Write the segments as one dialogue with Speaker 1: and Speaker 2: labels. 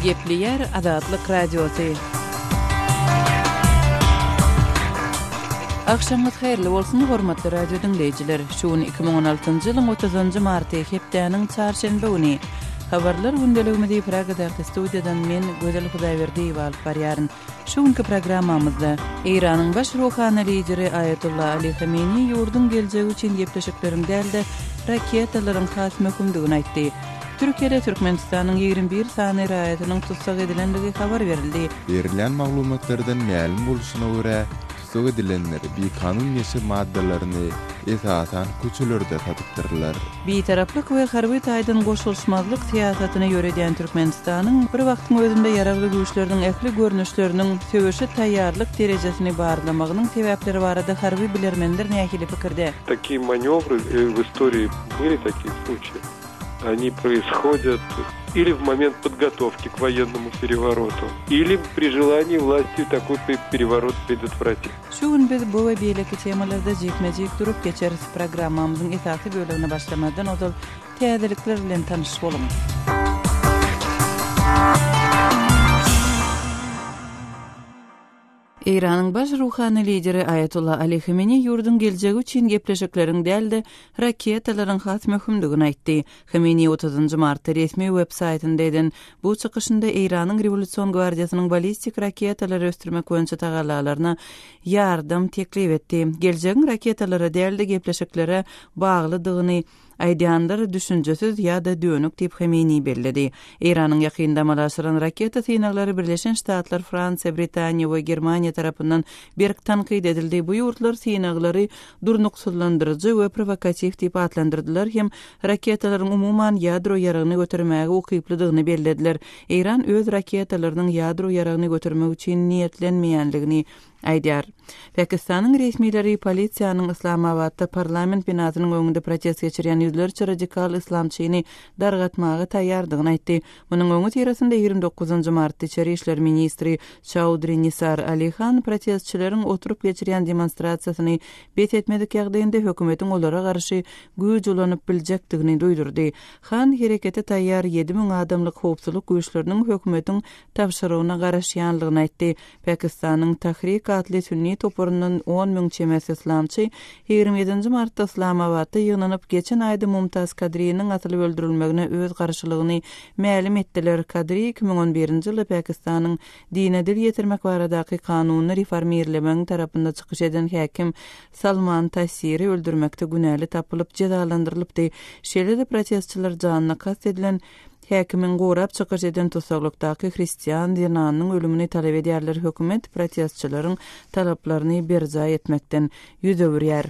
Speaker 1: Gepleýär Azatlyk Radiosy. Agşamyňyz haýyrly bolsun, hormatly radio diňleýjiler! Şu gün 2016-njy ýylyň 30-njy marty, hepdäniň çarşenbe güni. Habarlar gündeligimizi Pragadaky studiýadan men, Gözel Hudaýberdiýewa alyp barýaryn. Şu günki programmamyzda, Eýranyň baş ruhany lideri Aýatolla Ali Hameni ýurduň geljegi üçin gepleşikleriň däl-de, raketalaryň has möhümdigini aýtdy. Türkiýede Türkmenistanyň 21 sany raýatynyň tussag edilendigi habar berildi.
Speaker 2: Berilýän maglumatlardan mälim bolşuna görä, tussag edilenler bikanun neşe maddalaryny, esasan, köçelerde satypdyrlar.
Speaker 1: Bitaraplyk we harby taýdan goşulyşmazlyk syýasatyny ýöredýän Türkmenistanyň bir wagtyň özünde Ýaragly Güýçleriniň ähli görnüşleriniň söweşe taýýarlyk derejesini barlamagynyň sebäpleri barada harby bilermenler nähili pikirde?
Speaker 3: Такие маневры в истории были такие случаи, они происходят или в момент подготовки к военному перевороту, или при желании власти такой переворот предотвратить.
Speaker 1: Şu gün biz bu we beýleki temalarda jikme-jik durup geçeris. Programmamyzyň esasy bölegine başlamazdan ozal täzelikler bilen tanyş boluň. Eýranyň baş ruhany lideri Aýatolla Ali Hameni ýurduň geljegi üçin gepleşikleriň däl-de, raketalaryň has möhümdigini aýtdy. Hameni otuzynjy martda resmi web saýtynda eden bu çykyşynda Eýranyň Rewolýusion gwardiýasynyň ballistik raketalary ösdürmek boýunça tagallalaryna ýardam teklip etdi. Geljegiň raketalara däl-de, gepleşiklere baglydygyny aýdýanlar düşünjesiz ýa-da dönük diýip Hameýni belledi. Eýranyň ýakynda amala aşyran raketa synaglary Birleşen Ştatlar, Fransiýa, Britaniýa we Germaniýa tarapyndan berk tankyt edildi. Bu ýurtlar synaglary durnuksyzlandyryjy we prowokatiw diýip atlandyrdylar hem raketalaryň umuman ýadro ýaragyny götermäge ukyplydygyny bellediler. Eýran öz raketalarynyň ýadro ýaragyny götermek üçin niýetlenmeýänligini aýdýar. Pakistanyň resmileri polisiýanyň Yslamabatda parlament binasynyň öňünde protest geçirýän ýüzlerçe radikal yslamçyny dargatmaga taýýardygyny aýtdy. Munuň öňüsyrasynda 29 martda içeri işler ministri Çaudri Nisar Ali Han protestçileriň oturyp geçirýän demonstrasiýasyny bes etmedik ýagdaýynda hökümetiň olara garşy güýç ulanyp biljekdigini duýdurdy. Han herekete taýýar 7000 adamlyk howpsuzlyk güýçleriniň hökümetiň tabşyrygyna garaşýanlygyny aýtdy. Pakistanyň Tahrik atly sünni toparyndan 10 müň çemesi yslamçy 27-nji martda Yslamabatda ýygnanyp, geçen aýda Mumtaz Kadriniň asylyp öldürilmegine öz garşylygyny mälim etdiler. Kadri 2011-nji ýylda Pakistanyň dine dil ýetirmek baradaky kanunyny reformirlemegiň tarapynda çykyş eden häkim Salman Tasiri öldürmekde günäli tapylyp, jezalandyrylypdy. Şeýle-de protestçiler janyna kast edilen Häkimiň gorap çykyş eden tussaglykdaky hristian zenanynyň ölümini talap edýärler, hökümet protestçileriň talaplaryny berjaý etmekden ýüz öwürýär.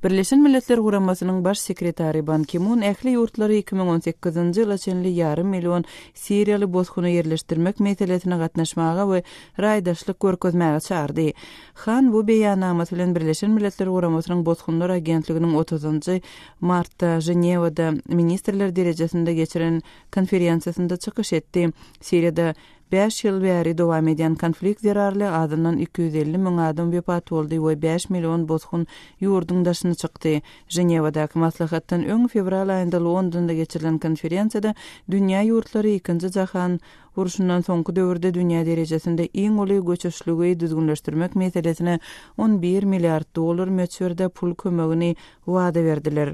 Speaker 1: Birleşen Milletler Guramasynyň Baş sekretary Ban Ki-mun ähli ýurtlary 2018-nji ýyla çenli ýarym million siriýaly bosguny ýerleşdirmek meselesine gatnaşmaga we raýdaşlyk görkezmäge çagyrdy. Han bu beýannamasy bilen Birleşen Milletler Guramasynyň Bosgunlar agentliginiň otuzynjy martda Ženewada ministrler derejesinde geçiren konferensiýasynda çykyş etdi. Siriýada bäş ýyl bäri dowam edýän konflikt zerarly azyndan 250 müň adam wepat boldy we bäş million bosgun ýurduň daşyna çykdy. Ženewadaky maslahatdan öň fewral aýynda Londonda geçirilen konferensiýada dünýä ýurtlary Ikinji jahan urşundan soňky döwürde dünýä derejesinde iň uly göçüşligi düzgünleşdirmek meselesine 11 milliard dollar möçberde pul kömegini wada berdiler.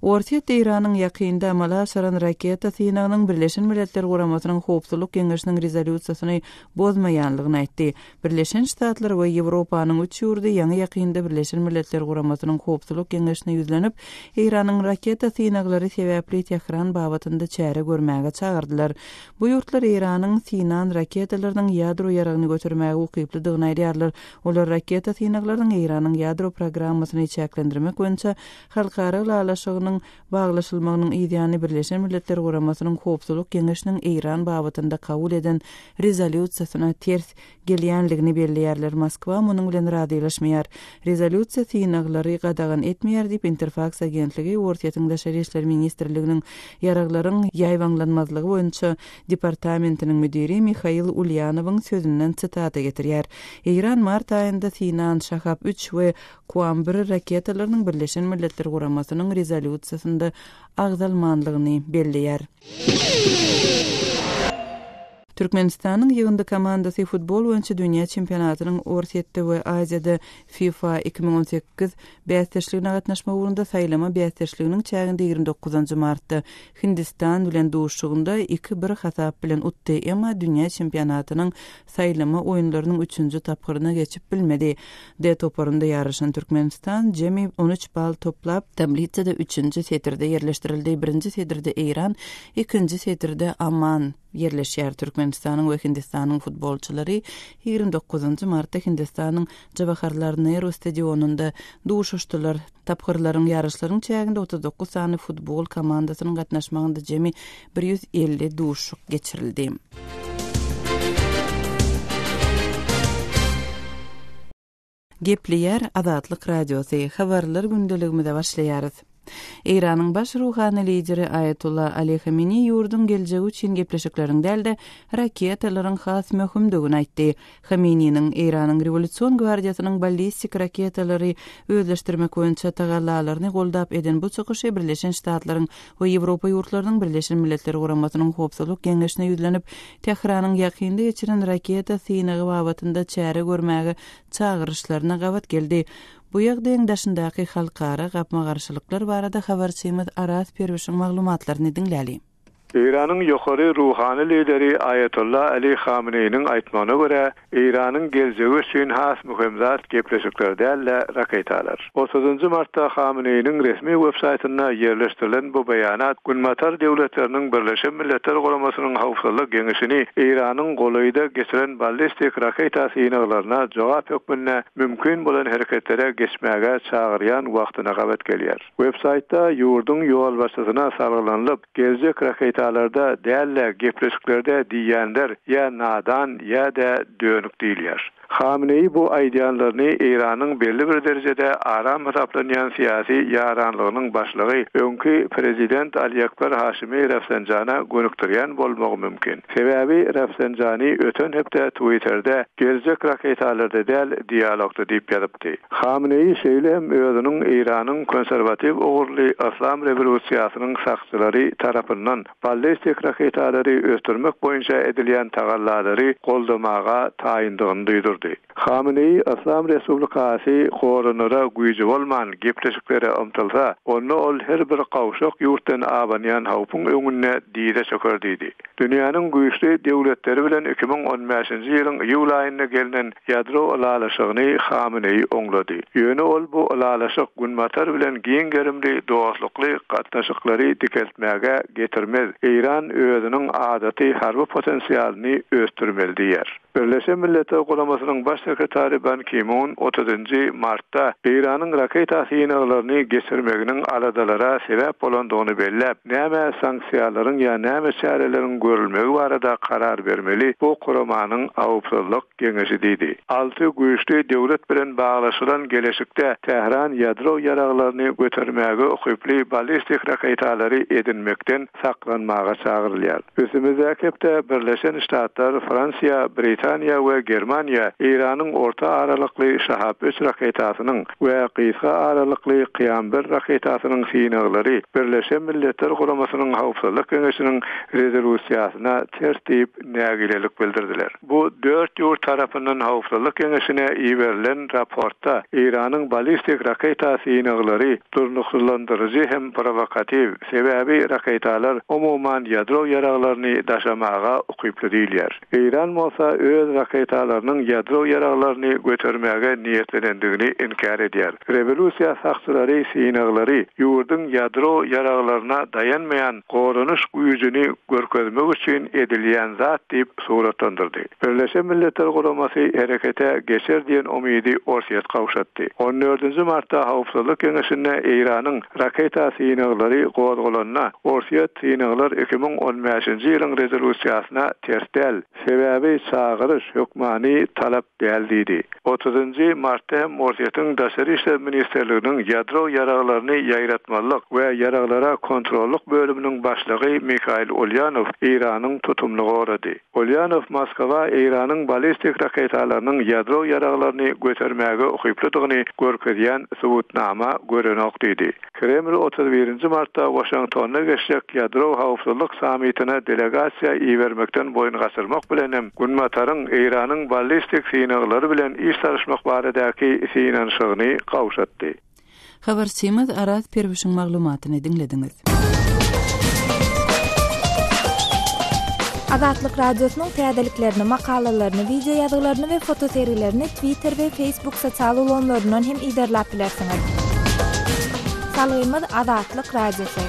Speaker 1: Orsýet Eýranyň ýakynda amala aşyran raketa synagynyň Birleşen Milletler Guramasynyň Howpsuzlyk Geňeşiniň rezolýusiýasyny bozmaýanlygyny aýtdy. Birleşen Ştatlar we Ýewropanyň üç ýurdy ýaňy-ýakynda Birleşen Milletler Guramasynyň Howpsuzlyk Geňeşine ýüzlenip, Eýranyň raketa synaglary sebäpli Tähran babatynda çäre görmäge çagyrdylar. Bu ýurtlar Eýranyň synan raketalarynyň ýadro ýaragyny götermäge ukyplydygyny aýdýarlar. Olar raketa synaglarynyň Eýranyň ýadro programmasyny çäklendirmek boýunça halkara ylalaşygynyň baglaşylmagynyň yzýany Birleşen Milletler Guramasynyň Howpsuzlyk Geňeşiniň Eýran babatynda kabul eden rezolýusiýasyna ters gelýänligini belleýärler. Moskwa munuň bilen razylaşmaýar. Rezolýusiýa synaglary gadagan etmeýär diýip, Interfaks agentligi Orsýetiň Daşary işler ministrliginiň ýaraglaryň ýaýbaňlanmazlygy boýunça departamentiniň müdiri Mihail Ulýanowyň sözünden sitata getirýär. Eýran mart aýynda synan Şahab üç we. Kuam bir raketalarynyň Birleşen Milletler Guramasynyň rezolýusiýasynda agzalmanlygyny belleýär. Türkmenistanyň ýygyndy komandasy futbol boýunça dünýä çempionatynyň Orsýetde we Aziýada FIFA 2018 bäsdeşligine gatnaşmak ugrunda saýlama bäsdeşliginiň çäginde 29 martda Hindistan bilen duşuşygynda iki bir hasap bilen utdy, emma dünýä çempionatynyň saýlama oýunlarynyň üçünji tapgyryna geçip bilmedi. D toparynda ýaryşan Türkmenistan jemi 13 bal toplap, tablisada üçünji setirde ýerleşdirildi, birinji setirde Eýran, ikinji setirde Oman ýerleşýär. Türkmenistanyň we Hindistanyň futbolçylary 29 martda Hindistanyň Jawaharlal Neru stadionynda duşuşdylar. Tapgyrlaryň ýaryşlaryň çäginde 39 sany futbol komandasynyň gatnaşmagynda jemi 150 duşuşyk geçirildi. Gepleýär Azatlyk Radiosy, Habarlar gündeligimize başlaýarys. Eýranyň baş ruhany lideri Aýatollah Ali Hameni ýurduň geljegi üçin gepleşikleriň däl-de, raketalaryň has möhümdigini aýtdy. Hameniniň Eýranyň Rewolýusion gwardiýasynyň ballistik raketalary özleşdirmek boýunça tagallalaryny goldap eden bu çykyşy Birleşen Ştatlaryň we Ýewropa ýurtlarynyň Birleşen Milletler Guramasynyň Howpsuzlyk Geňeşine ýüzlenip, Tähranyň ýakynda geçiren raketa synagy babatynda çäre görmäge çagyryşlaryna gabat geldi. Bu ýagdaýyň daşyndaky halkara gapma-garşylyklar barada habarçymyz Araz Perwişiň maglumatlaryny diňläli.
Speaker 4: Eýranyň ýokary ruhany lideri Aýatolla Ali Hameneýiniň aýtmagyna görä, Eýranyň geljegi üçin has möhüm zat gepleşikler däl-de, raketalar. Otuzynjy martda Hameneýiniň resmi websaýtynda ýerleşdirilen bu beýanat Günbatar döwletleriniň Birleşen Milletler Guramasynyň Howpsuzlyk Geňeşini Eýranyň golaýda geçiren ballistik raketa synaglaryna jogap hökmünde mümkin bolan hereketlere geçmäge çagyrýan wagtyna gabat gelýär. Websaýtda ýurduň ýolbaşçysyna salgylanylyp, geljek raketalarda däl-de, gepleşiklerde diýýänler ýa nadan, ýa-da dönük diýilýär. Hameneýi bu aýdýanlaryny Eýranyň belli bir derejede aram hasaplanýan syýasy ýaranlygynyň başlygy, öňki prezident Ali Akbar Haşimi Rafsanjana gönükdirýän bolmagy mümkin. Sebäbi Rafsanjani öten hepde Twitterde geljek raketalarda däl, dialogda diýip ýazypdy. Hameneýi şeýle hem özüniň Eýranyň konserwatiw ugurly Yslam rewolýusiýasynyň sakçylary tarapyndan ballistik raketalary ösdürmek boýunça edilýän tagallalary goldamaga taýyndygyny duýdurdy. Hameneýi Yslam Respublikasy goranara güýji bolman gepleşiklere ymtylsa, onda ol her bir gowşak ýurtdan abanýan howpuň öňünde dyza çöker diýdi. Dünýäniň güýçli döwletleri bilen 2015-nji ýylyň iýul aýynda gelnen ýadro ylalaşygyny Hameneýi oňlady. Ýöne ol bu ylalaşyk Günbatar bilen giň gerimli dostlukly gatnaşyklary dikeltmäge getirmez, Eýran özüniň adaty harby potensialyny ösdürmeli diýýär. Birleşen Milletler Guramasynyň Baş sekretary Ban Ki-mun otuzynjy martda Eýranyň raketa synaglaryny geçirmeginiň aladalara sebäp bolandygyny belläp, näme sanksiýalaryň ýa näme çäreleriň görülmegi barada karar bermeli bu guramanyň Howpsuzlyk Geňeşi diýdi. Alty güýçli döwlet bilen baglaşylan geleşikde Tähran ýadro ýaraglaryny götermäge ukyply ballistik raketalary edinmekden saklanmaga çagyrylýar. Üstümizdäki hepde Birleşen Ştatlar, Fransiýa, Britaniýa we Germaniýa Eýranyň orta aralykly Şahab üç raketasynyň we gysga aralykly Kyýam bir raketasynyň synaglary Birleşen Milletler Guramasynyň Howpsuzlyk Geňeşiniň rezolýusiýasyna ters diýip nägilelik bildirdiler. Bu dört ýurt tarapyndan Howpsuzlyk Geňeşine iberilen raportda Eýranyň ballistik raketa synaglary durnuksyzlandyryjy hem prowokatiw, sebäbi raketalar umuman ýadro ýaraglaryny daşamaga ukyply diýilýär. Eýran bolsa öz raketalarynyň ýadro ýaraglaryny götermäge niýetlenendigini inkär edýär. Rewolýusiýa sakçylary synaglary ýurduň ýadro ýaraglaryna daýanmaýan goranyş güýjüni görkezmek üçin edilýän zat diýip suratlandyrdy. Birleşen Milletler Guramasy herekete geçer diýen umydy Orsýet gowşatdy. On dördünji martda Howpsuzlyk Geňeşinde Eýranyň raketa synaglary gozgalanda, Orsýet synaglar 2015-nji ýylyň rezolýusiýasyna ters däl, sebäbi çagyryş hökmany talap. tarap däl diýdi. Otuzynjy martda hem Orsýetiň Daşary işler ministrliginiň ýadro ýaraglaryny ýaýratmazlyk we ýaraglara kontrollyk bölüminiň başlygy Mihail Ulýanow Eýranyň tutumyny gorady. Ulýanow Moskwa Eýranyň ballistik raketalarynyň ýadro ýaraglaryny götermäge ukyplydygyny görkezýän subutnama görenok diýdi. Kreml 31 nji martda Waşingtonda geçjek ýadro howpsuzlyk sammitine delegasiýa ibermekden boýun gaçyrmak bilen hem Günbataryň Eýranyň ballistik synaglary bilen iş salyşmak baradaky synanyşygyny gowşatdy.
Speaker 1: Habarçymyz Araz Perwişiň maglumatyny diňlediňiz.
Speaker 5: Azatlyk Radiosynyň täzeliklerini, makalalaryny, wideo ýazgylaryny we fotosergilerini Twitter we Facebook sosial ulgamlaryndan hem yzarlap bilersiňiz. Salgymyz Azatlyk Radiosy.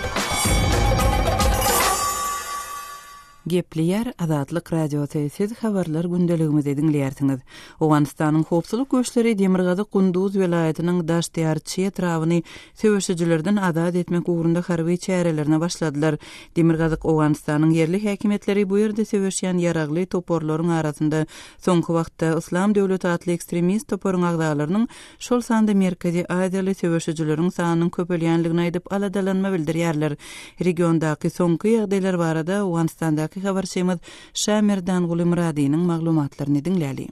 Speaker 1: Gepleýär Azatlyk Radiosy, siz habarlar gündeligimizi diňleýärsiňiz. Owganystanyň howpsuzlyk güýçleri demirgazyk Gunduz welaýatynyň Daştiarçy etrabyny söweşijilerden azat etmek ugrunda harby çärelerine başladylar. Demirgazyk Owganystanyň ýerli häkimiýetleri bu ýerde söweşýän ýaragly toparlaryň arasynda Soňky wagtda Yslam döwleti atly ekstremist toparyň agzalarynyň, şol sanda Merkezi Aziýaly söweşijileriň sanynyň köpelýändigini aýdyp aladalanma bildirýärler. Regiondaky soňky ýagdaýlar barada Owganystandaky habarçymyz Şamerdanguly Myradynyň maglumatlaryny diňläli.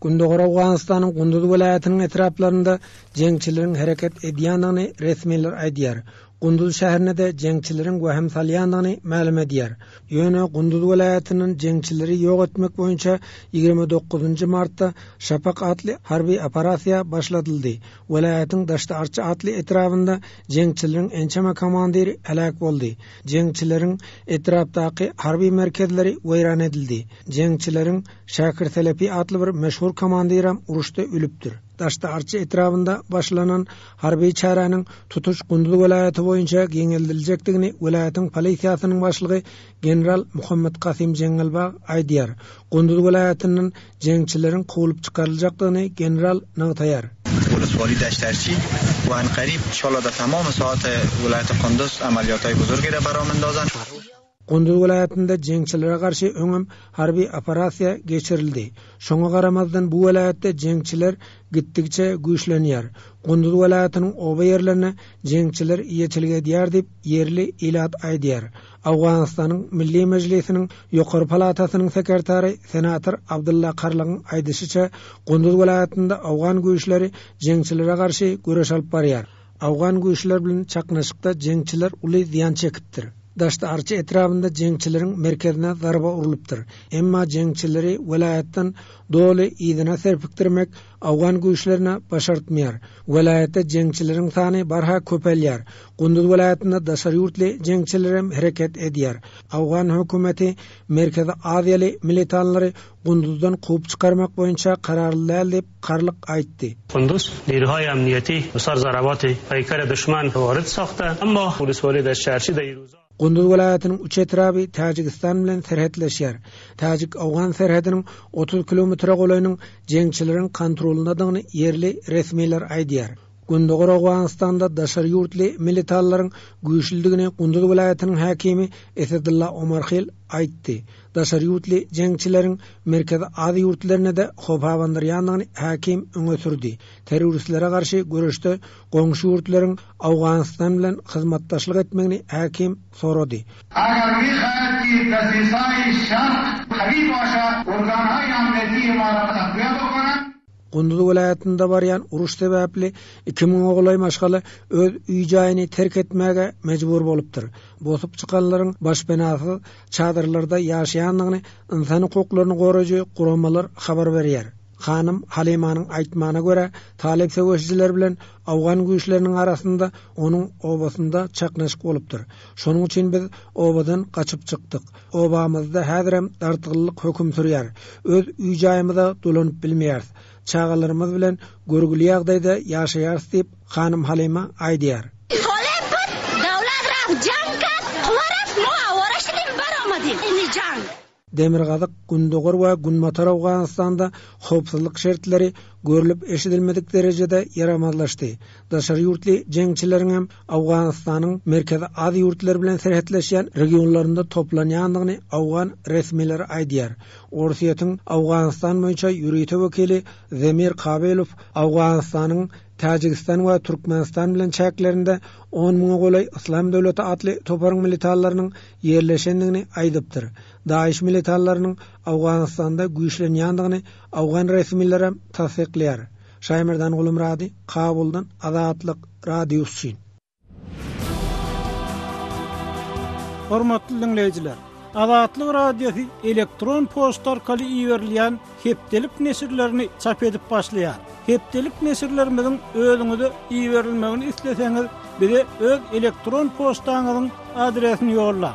Speaker 6: Gündogar Owganystanyň Gunduz welaýatynyň etraplarynda jeňçileriň hereket edýändigini resmiler aýdýar. Gunduz şäherine-de jeňçileriň wehim salýandygyny mälim edýär. Ýöne Gunduz welaýatyndan jeňçileri ýok etmek boýunça 29 nji martda Şapak atly harby operasiýa başladyldy. Welaýatyň Daşty-Arça atly etrabynda jeňçileriň ençeme komandiri heläk boldy. Jeňçileriň etrapdaky harby merkezleri weýran edildi. Jeňçileriň Şakir Selepi atly bir meşhur komandirem uruşda ölüpdir. Daşty-Arça etrabynda başlanan harby çäräniň tutuş Gunduz welaýaty boýunça giňeldiljekdigini welaýatyň polisiýasynyň başlygy general Muhammet Kasym Jeňňelbag aýdýar. Gunduz welaýatyndan jeňçileriň kowlup çykaryljakdygyny general nygtaýar.
Speaker 7: ولسوالی دشترچی و عنقریب انشاءالله در تمام ساعات ولایت قندوز عملیات های بزرگی را برام اندازند.
Speaker 6: Gunduz welaýatynda jeňçilere garşy öňem harby operasiýa geçirildi. Şoňa garamazdan bu welaýatda jeňçiler gitdigiçe güýçlenýär. Gunduz welaýatynyň oba ýerlerine jeňçiler eýeçilik edýär diýip, ýerli ilat aýdýar. Owganystanyň Milli Mejlisiniň ýokary palatasynyň sekretary senator Abdylla Karlygyň aýdyşyça, Gunduz welaýatynda owgan güýçleri jeňçilere garşy göreş alyp barýar. Owgan güýçleri bilen çaknyşykda jeňçiler uly zyýan çekipdir. Daşty-Arça etrabynda jeňçileriň merkezine zarba urlupdyr. Emma jeňçileri welaýatdan doly yzyna serpikdirmek owgan güýçlerine başartmaýar. Welaýatda jeňçileriň sany barha köpelýär. Gunduz welaýatynda daşary ýurtly jeňçilerem hereket edýär. Owgan hökümeti Merkezi Aziýaly militanlary Gunduzdan kowup çykarmak boýunça kararly däl diýip, Karlyk aýtdy.
Speaker 8: Kunduz نیروهای امنیتی بسیار ضربات پیکر دشمن وارد ساخته اما ولسوالی دشت در روزا
Speaker 6: Gunduz welaýatynyň üç etraby Täjigistan bilen serhetleşýär. Täjik-owgan serhediniň 30 kilometre golaýynyň jeňçileriň kontrolyndadygyny ýerli resmiler aýdýar. Gündogar Owganystanda daşary ýurtly militanlaryň güýçlüdigini Gunduz welaýatynyň häkimi Esedulla Omarhil aýtdy. Daşary ýurtly jeňçileriň Merkezi Aziýa ýurtlaryna-da howp abandyrýandygyny häkim öňe sürdi. Terroristlere garşy göreşde goňşy ýurtlaryň Owganystan bilen hyzmatdaşlyk etmegini häkim sorady.
Speaker 9: Agar mihaýat ki dasisaýi şark kawi başa organhaýi amniýeti ma ra takwiýa bokonan.
Speaker 6: Gunduz welaýatynda barýan uruş sebäpli iki müňe golaý maşgala öz öý-jaýyny terk etmäge mejbur bolupdyr. Bosup çykanlaryň başpenasyz çadyrlarda ýaşaýandygyny ynsan hukuklaryny goraýjy guramalar habar berýär. Hanym Halimanyň aýtmagyna görä, talyp söweşijiler bilen owgan güýçleriniň arasynda onuň obasynda çaknyşyk bolupdyr. Şonuň üçin biz obadan gaçyp çykdyk. Obamyzda häzirem dartgynlyk höküm sürýär. Öz öý-jaýymyza dolanyp bilmeýäris. Çagalarymyz bilen görgüli ýagdaýda ýaşaýarys diýip, hanym Halyma aýdýar. Demirgazyk, Gündogar we Günbatar Owganystanda howpsuzlyk şertleri görlüp-eşidilmedik derejede ýaramazlaşdy. Daşary ýurtly jeňçileriňem Owganystanyň Merkezi Aziýa ýurtlary bilen serhetleşýän regionlarynda toplanýandygyny owgan resmileri aýdýar. Orsýetiň Owganystan boýunça ýörite wekili Zemir Kabylow Owganystanyň Täjigistan we Türkmenistan bilen çäklerinde on müňe golaý Yslam döwleti atly toparyň militanlarynyň ýerleşendigini aýdypdyr. DAIŞ militanlarynyň Owganystanda güýçlenýändigini owgan resmilerem tassyklaýar. Şaýmerdan Gulumyrady, Kabuldan Azatlyk Radiosy üçin.
Speaker 10: Hormatly diňleýjiler! Azatlyk Radiosy elektron poçta arkaly iberilýän hepdelik neşirlerini çap edip başlaýar. Hepdelik neşirlerimiziň özüňize iberilmegini isleseňiz, bize öz elektron poçtaňyzyň adresini ýollaň.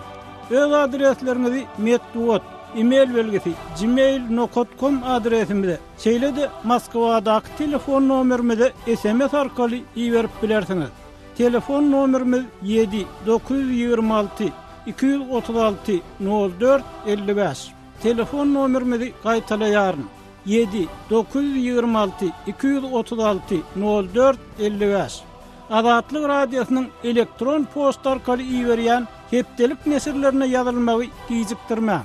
Speaker 10: Öz adresleriňizi metbugat, e-mail belgisi, gmail nokat kom adresimize, Şeýle-de Moskwadaky telefon nomerimize sms arkaly iberip bilersiňiz. Telefon nomerimiz ýedi 926 236 04 55. Telefon nomerimizi gaýtalaýaryn, ýedi 926 236 04 55. Azatlyk Radiosynyň elektron poçta arkaly iberýän hepdelik neşirlerine ýazylmagy gijikdirmäň.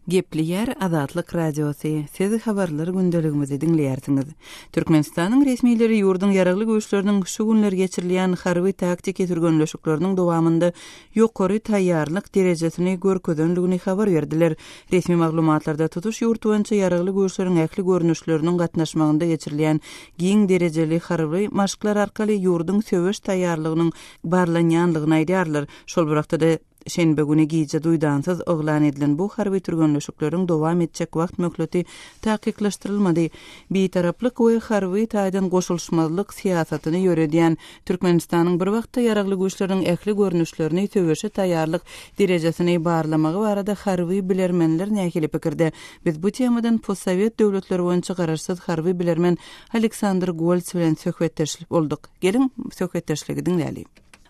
Speaker 1: Gepleýär Azatlyk Radiosy, Siz habarlar gündeligimizi diňleýärsiňiz. Türkmenistanyň resmileri ýurduň Ýaragly Güýçleriniň şu günler geçirilýän harby-taktiki türgenleşikleriniň dowamynda ýokary taýýarlyk derejesini görkezendigini habar berdiler. Resmi maglumatlarda tutuş ýurt boýunça Ýaragly Güýçleriň ähli görnüşleriniň gatnaşmagynda geçirilýän giň derejeli harby maşklar arkaly ýurduň söweş taýýarlygynyň barlanýandygyny aýdýarlar. Şol bir wagtda-da, şenbe güni gije duýdansyz yglan edilen bu harby türgenleşikleriň dowam etjek wagt möhleti takyklaşdyrylmady. Bitaraplyk we harby taýdan goşulyşmazlyk syýasatyny ýöredýän Türkmenistanyň bir wagtda Ýaragly Güýçleriniň ähli görnüşlerini söweşe taýýarlyk derejesini barlamagy barada harby bilermenler nähili pikirde? Biz bu temadan postsowet döwletleri boýunça garaşsyz harby bilermen Aleksandr Golts bilen söhbetdeş bolduk. Geliň, söhbetdeşligi diňläli.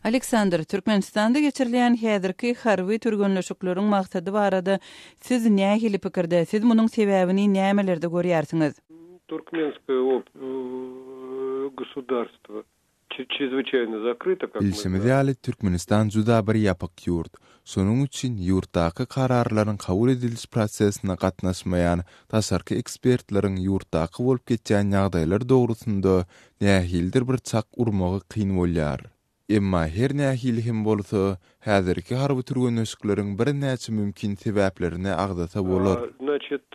Speaker 1: Aleksandr, Türkmenistanda geçirilýän häzirki harby türgenleşikleriň maksady barada siz nähili pikirde? Siz munuň sebäbini nämelerde görýärsiňiz?
Speaker 3: Turkmenskoe gosudarstwo çrezwyçaýno zakryto, kak my
Speaker 2: Bilşimiz ýaly, Türkmenistan juda bir ýapyk ýurt. Şonuň üçin ýurtdaky kararlaryň kabul ediliş prosesine gatnaşmaýan daşarky ekspertleriň ýurtdaky bolup geçýän ýagdaýlar dogrusynda nähilidir bir çak urmagy kyn bolýar. Emma her nähili hem bolsa, häzirki harby türgenleşikleriň birnäçe mümkin sebäplerini agzasa bolar.
Speaker 3: Znaçit,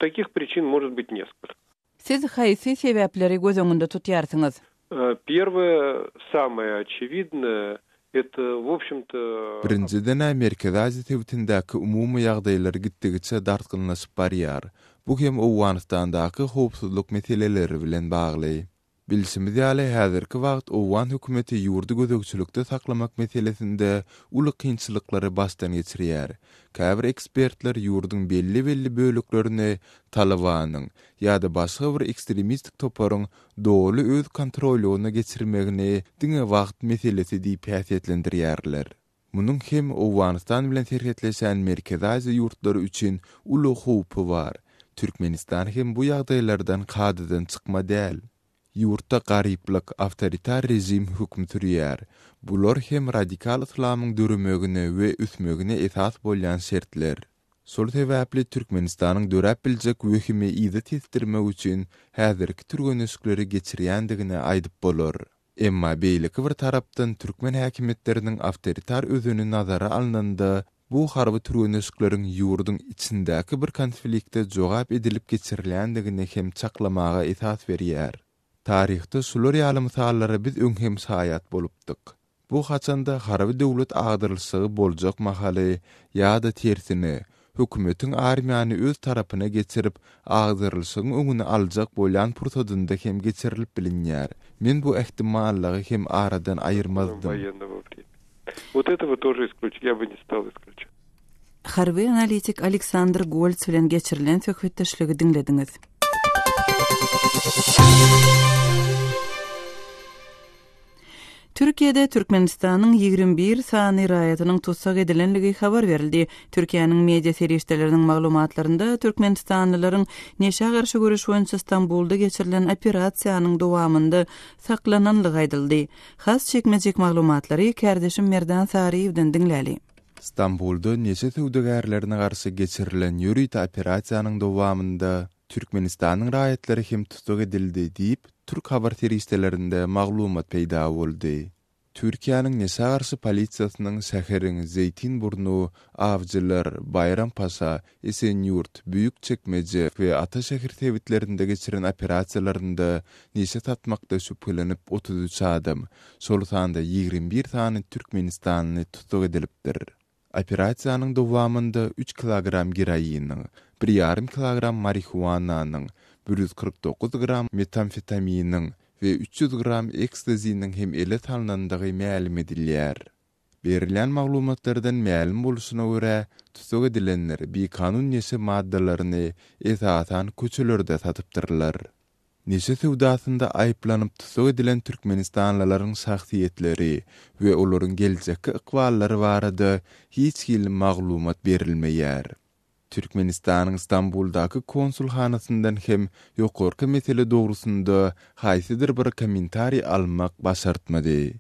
Speaker 3: takih priçin может быть neskолько.
Speaker 1: Siz haýsy sebäpleri göz öňünde tutýarsyňyz?
Speaker 3: Perwoe, samoe oçewidnoe, eto, w obşem-to.
Speaker 2: Birinjiden-ä Merkezi Aziýa sebitindäki umumy ýagdaýlar gitdigiçe dartgynlaşyp barýar. Bu hem Owganystandaky howpsuzlyk meseleleri bilen bagly. Bilşimiz ýaly, häzirki wagt owgan hökümeti ýurdy gözegçilikde saklamak meselesinde uly kynçylyklary başdan geçirýär. Käbir ekspertler ýurduň belli-belli böleklerini Talybanyň ýa-da başga bir ekstremistik toparyň doly öz kontrollygyna geçirmegini diňe wagt meselesi diýip häsiýetlendirýärler. Munuň hem Owganystan bilen serhetleşen Merkezi Aziýa ýurtlary üçin uly howpy bar. Türkmenistan hem bu ýagdaýlardan kadadan çykma däl. Ýurtda garyplyk, awtoritar režim höküm sürýär. Bular hem radikal yslamyň döremegine we ösmegine esas bolýan şertler. Şol sebäpli Türkmenistanyň döräp biljek wehimi yza tesdirmek üçin häzirki türgenleşikleri geçirýändigini aýdyp bolar. Emma beýleki bir tarapdan türkmen häkimiýetleriniň awtoritar özeni nazara alnanda, bu harby türgenleşikleriň ýurduň içindäki bir konflikte jogap edilip geçirilýändigini hem çaklamaga esas berýär. Taryhda şular ýaly mysallara biz öň hem şaýat bolupdyk. Bu haçanda harby döwlet agdarylyşygy boljak mahaly ýa-da tersine, hökümetiň armiýany öz tarapyna geçirip, agdarylyşygyň öňüni aljak bolýan pursadynda hem geçirilip bilinýär. Men bu ähtimallygy hem aradan aýyrmazdym.
Speaker 1: Harby analitik Aleksandr Golts bilen geçirilen söhbetdeşligi diňlediňiz. Türkiýede Türkmenistanyň 21 sany raýatynyň tussag edilenligi habar berildi. Türkiýäniň media serişdeleriniň maglumatlarynda türkmenistanlylaryň neşä garşy göreş boýunça Stambulda geçirilen operasiýanyň dowamynda saklananlygy aýdyldy. Has çekmejek maglumatlary kärdeşim Merdan Saryýewden diňläli.
Speaker 2: Stambulda neşe söwdagärlerine garşy geçirilen ýörite operasiýanyň dowamynda Türkmenistanyň raýatlary hem tussag edildi diýip, türk habar serişdelerinde maglumat peýda boldy. Türkiýäniň neşä garşy polisiýasynyň şäheriň Zeýtinburnu, Awjylar, Baýrampaşa, Esenýurt, Büýükçekmeje we Ataşehir sebitlerinde geçiren operasiýalarynda neşe satmakda şübhelenip 33 adam, şol sanda 21 sany türkmenistanly tussag edilipdir. Operasiýanyň dowamynda üç kilogram geroiniň, bir ýarym kilogram marihuananyň, 149 gram metamfetaminiň we 300 gram ekstaziniň hem ele salnandygy mälim edilýär. Berilýän maglumatlardan mälim bolşuna görä, tussag edilenler bikanun neşe maddalaryny esasan köçelerde satypdyrlar. Neşe söwdasynda aýyplanyp tussag edilen türkmenistanlylaryň şahsyýetleri we olaryň geljekki ykballary barada hiç hili maglumat berilmeýär. Türkmenistanyň Stambuldaky konsulhanasyndan hem ýokarky mesele dogrusynda haýsydyr bir kommentariý almak başartmady.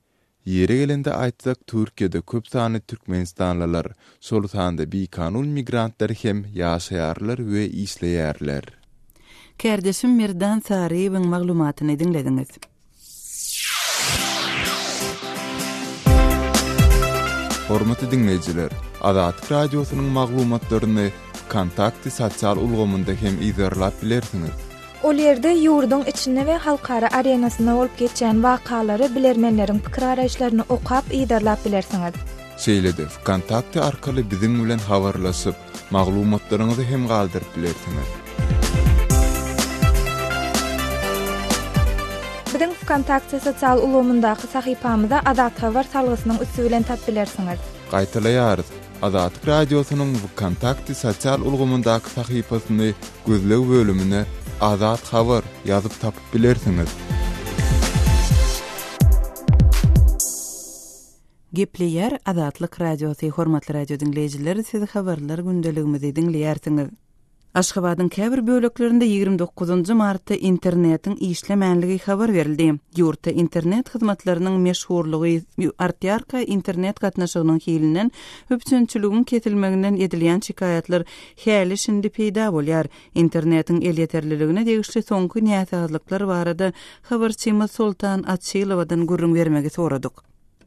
Speaker 2: Ýeri gelende aýtsak, Türkiýede köp sanly türkmenistanlylar, şol sanda bikanun migrantlar hem ýaşaýarlar we işleýärler.
Speaker 1: Kärdeşim Merdan Saryýewiň maglumatyny diňlediňiz.
Speaker 2: Hormatly diňleýjiler, Azatlyk Radiosynyň maglumatlaryny Wkontakte sosial ulgamynda hem yzarlap bilersiňiz.
Speaker 5: Ol ýerde ýurduň içinde we halkara arenasynda bolup geçýän wakalary, bilermenleriň pikir-garaýyşlaryny okap, yzarlap bilersiňiz.
Speaker 2: Şeýle-de Wkontakte arkaly biziň bilen habarlaşyp, maglumatlaryňyzy hem galdyryp bilersiňiz.
Speaker 5: Biziň Wkontakte sosial ulgamyndaky sahypamyza Azathabar salgysynyň üsti bilen tap bilersiňiz.
Speaker 2: Gaýtalaýarys, Azatlyk Radiosynyň Wkontakte sosial ulgamyndaky sahypasyny gözleg bölümine Azat Habar ýazyp tapyp bilersiňiz.
Speaker 1: Gepleýär Azatlyk Radiosy, Hormatly radio diňleýjiler, siz habarlar gündeligimizi diňleýärsiňiz. Aşgabadyň käbir böleklerinde 29 martda internetiň işlemänligi habar berildi. Ýurtda internet hyzmatlarynyň meşhurlygy artýarka internet gatnaşygynyň hilinden, üpjünçiligiň kesilmeginden edilýän şikaýatlar häli-şindi peýda bolýar. Internetiň elýeterliligine degişli soňky näsazlyklar barada habarçymyz Soltan Açylowadan gürrüň bermegi soradyk.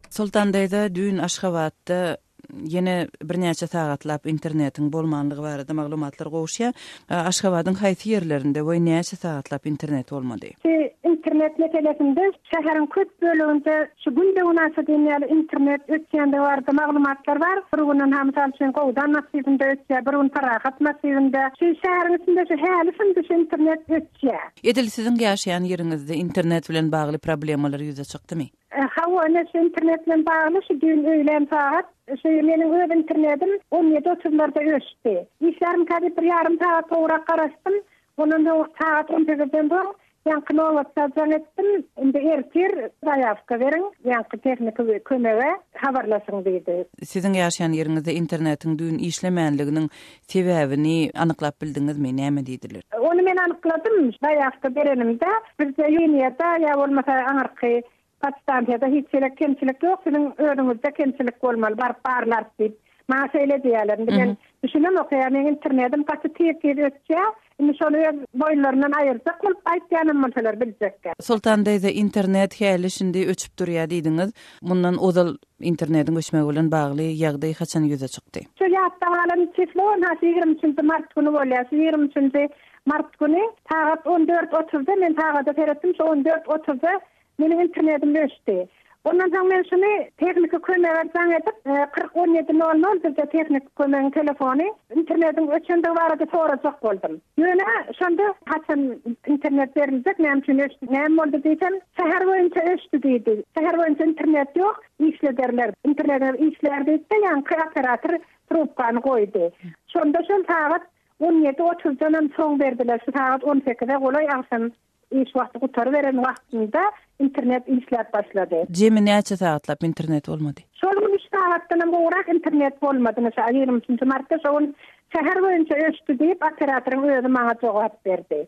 Speaker 1: Soltan daýza, düýn Aşgabatda ýene birnäçe sagatlap internetiň bolmanlygy barada maglumatlar gowuşýar. Aşgabadyň haýsy ýerlerinde we näçe sagatlap internet bolmady?
Speaker 11: Şu internet meselesinde şäheriň köp böleginde şu günde-günaşa diýen ýaly internet öçýändigi barada maglumatlar bar. Bir gün ynha mysal üçin Gowdan massiwinde öçýär, bir gün Parahat massiwinde. Şu şäheriň içinde şu häli-şindi şu internet öçýär.
Speaker 1: Edil siziň ýaşaýan ýeriňizde internet bilen bagly problemalar ýüze çykdymy?
Speaker 11: Hawa, ine şu internet bilen bagly şu düýn öýlän sagat şu meniň öz internetim on ýedi otuzlarda öçdi. Işlärimkä diýip bir ýarym sagat gowrak garaşdym. Ondan soň sagat on sekizden soň ýaňky nobatça jaň etdim. Indi ertir zaýawka beriň, ýaňky tehniki kömege habarlaşyň diýdi.
Speaker 1: Siziň ýaşaýan ýeriňizde internetiň düýn işlemänliginiň sebäbini anyklap bildiňizmi? Näme diýdiler?
Speaker 11: Ony men anykladym, zaýawka berenimde, bizde liniýada ýa bolmasa aňyrky podstansiýada hiç hili kemçilik ýok, siziň özüňizde kemçilik bolmaly, baryp barlarys diýip, maňa şeýle diýýärler. Indi men düşünemok, ýa meň internetim gaty tiz-tiz öçýär, indi şony öz boýunlaryndan aýyrjak bolup aýtýanam bolsalar biljekgä.
Speaker 1: Soltan daýza, internet häli-şindi öçüp durýar diýdiňiz. Mundan ozal Internetiň öçmegi bilen bagly ýagdaý haçan ýüze çykdy?
Speaker 11: Şu ýatda galan çislo ynha şu 23-nji mart güni bolýar. Şu 23-nji mart güni sagat on dört otuzda men sagada seretdim, şu on dört otuzda meniň internetim öçdi. Ondan soň men şuny tehniki kömege jaň edip, 40 17 nol nol bizde tehniki kömegiň telefony, internetiň öçendigi barada sorajak boldum. Ýöne şonda haçan internet beriljek, näme üçin öçdi, näme boldy diýsem, şäher boýunça öçdi diýdi. Şäher boýunça internet ýok, işlederler, internetiňiz işlär diýdi-de, ýaňky operator trubkany goýdy. Şonda şol sagat on ýedi otuzdanam soň berdiler, şu sagat on sekize golaý agşam. iş wagty gutaryberen wagtynda internet işläp başlady.
Speaker 1: Jemi näçe sagatlap internet bolmady?
Speaker 11: Şol gün üç sagatdanam gowrak internet bolmady. Şa 23-nji martda şo gün şäher boýunça öçdi diýip, operatoryň özi maňa jogap berdi.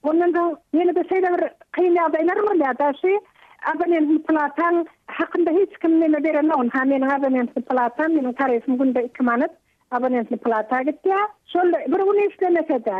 Speaker 11: Ondan soň ýene-de şeýle bir kyn ýagdaýlar bolýar-da, şu abonentni plataň hakynda hiç kim neme berenok. Ynha, meniň abonentni platam, meniň tarifim günde iki manat. Abonentli plata gitýär. Şol bir gün işlemese-de,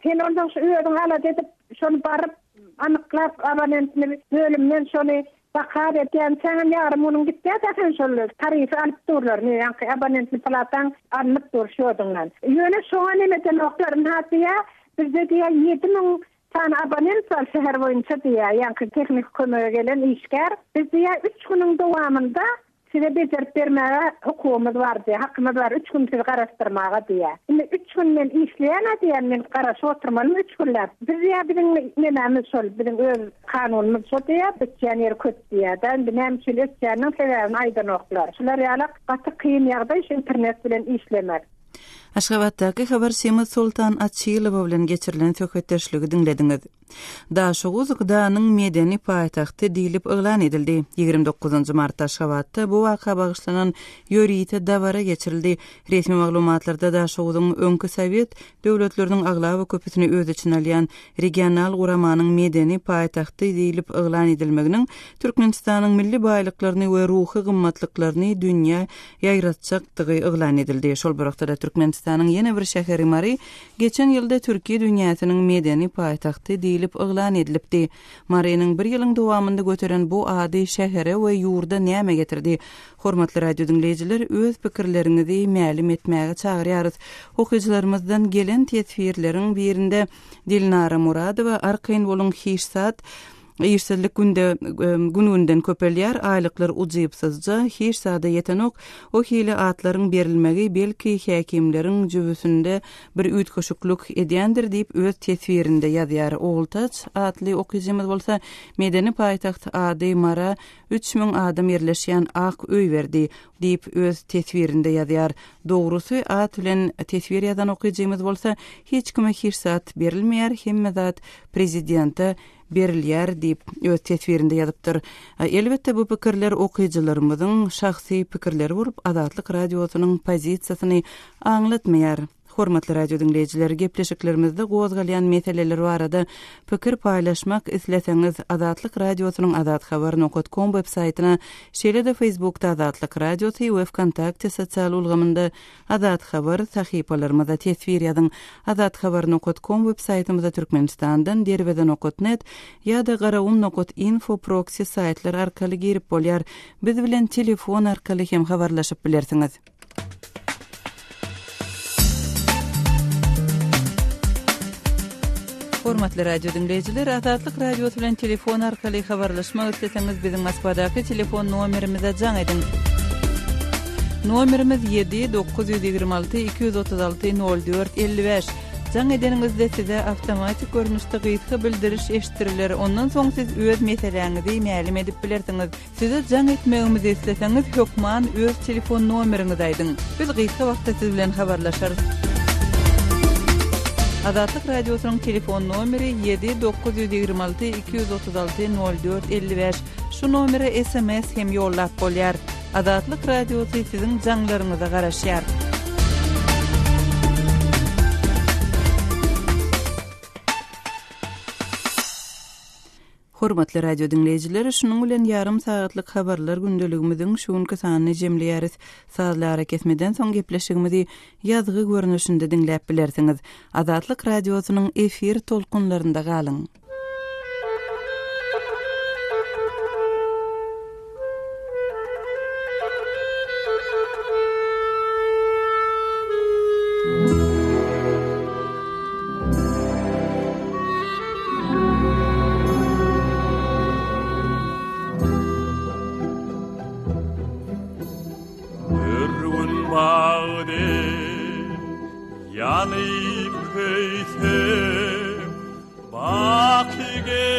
Speaker 11: sen onsoň şu özüň alada edip, şony baryp, anyklap abonentni bölümden şony zakaz edýänçäňem ýarym günüň gitýär-dä sen şol tarifi alyp durlar, ne ýaňky abonentli plataň alnyp dur şýodyňdan. Ýöne şoňa neme edenoklar, ynha diýýär, bizde diýýär 7000 sany abonent bar şäher boýunça diýýär, ýaňky tehniki kömege gelen işgär. Biz diýýär üç günüň dowamynda Size bejerip bermäge hukugymyz bar diýýär, hakymyz bar üç gün sizi garaşdyrmaga diýýär. Indi üç gün men işleýän-ä diýýän, men garaşyp oturmalymy üç günläp? Biz diýýär, biziň nemämiz şol, biziň öz kanunymyz şo diýýär, ötýän ýeri köp diýýär-dä. Indi näme üçin ötýäniniň sebäbini aýdanoklar. Şular ýalak gaty kyn ýagdaý şu internet bilen işlemek.
Speaker 1: Aşgabatdaky habarçymyz Soltan Açylowa bilen geçirilen söhbetdeşligi diňlediňiz. Daşoguz GDA-nyň medeni paýtagty diýlip yglan edildi. 29 martda Aşgabatda bu waka bagyşlanan ýörite dabara geçirildi. Resmi maglumatlarda Daşoguzyň öňki sowet döwletleriniň aglaba köpüsini öz içine alýan regional guramanyň medeni paýtagty diýlip yglan edilmeginiň Türkmenistanyň milli baýlyklaryny we ruhy gymmatlyklaryny dünýä ýaýratjakdygy yglan edildi. Şol bir wagtda-da Türkmenistanyň ýene bir şäheri Mary geçen ýylda Türki dünýäsiniň medeni paýtagty diýlip yglan edilipdi. Marynyň bir ýylyň dowamynda göteren bu ady şähere we ýurda näme getirdi? Hormatly radio diňleýjiler, öz pikirleriňizi mälim etmäge çagyrýarys. Okyjylarymyzdan gelen teswirleriň birinde Dilnara Muradowa Arkaýyn boluň hiç zat Işsizlik günde gün-günden köpelýär, aýlyklar ujypsyzja, hiç zada ýetenok. O hili atlaryň berilmegi belki häkimleriň jübüsinde bir üýtgeşiklik edýändir diýip öz teswirinde ýazýar. Ogultaç atly okyjymyz bolsa Medeni paýtagt ady Mara 3000 adam ýerleşýän ak öý berdi diýip öz teswirinde ýazýar. Dogrusy at bilen teswir ýazan okyjymyz bolsa hiç kime hiç zat berilmeýär hemme zat prezidente berilýär diýip, öz teswirinde ýazypdyr. Elbetde, bu pikirler okyjylarymyzyň şahsy pikirleri bolup, Azatlyk Radiosynyň pozisiýasyny aňlatmaýar. Hormatly radio diňleýjiler, gepleşiklerimizde gozgalýan meseleler barada pikir paýlaşmak isleseňiz, Azatlyk Radiosynyň azathabar nokat kom web saýtyna, şeýle-de Facebookda Azatlyk Radiosy we Wkontakte sosial ulgamynda Azat Habar sahypalarymyza teswir ýazyň. Azat Habar nokat kom web saýtymyza Türkmenistandan Derweze nokat net ýa-da Garagum nokat info proksi saýtlar arkaly girip bolýar. Biz bilen telefon arkaly hem habarlaşyp bilersiňiz. Hormatly radio diňleýjiler, Azatlyk Radiosy bilen telefon arkaly habarlaşmak isleseňiz, biziň Moskwadaky telefon nomerimize jaň ediň. Nomerimiz 7 926 236 04 55. Jaň edeniňizde size awtomatik görnüşde gysga bildiriş eşitdiriler. Ondan soň siz öz meseläňizi mälim edip bilersiňiz. Size jaň etmegimizi isleseňiz hökman öz telefon nomeriňizi aýdyň. Biz gysga wagtda siz bilen habarlaşarys. Azatlyk Radiosynyň telefon nomeri 7 926 236 04 55. Şu nomere sms hem ýollap bolýar. Azatlyk Radiosy siziň jaňlaryňyza garaşýar. Hormatly radio diňleýjiler, şunuň bilen ýarym sagatlyk habarlar gündeligimiziň şu günki sanyny jemleýäris. Sazly arakesmeden soň gepleşigimizi ýazgy görnüşinde diňläp bilersiňiz. Azatlyk Radiosynyň efir tolkunlarynda galyň!
Speaker 12: Bir gün bagdy ýanyp köýse, Baky.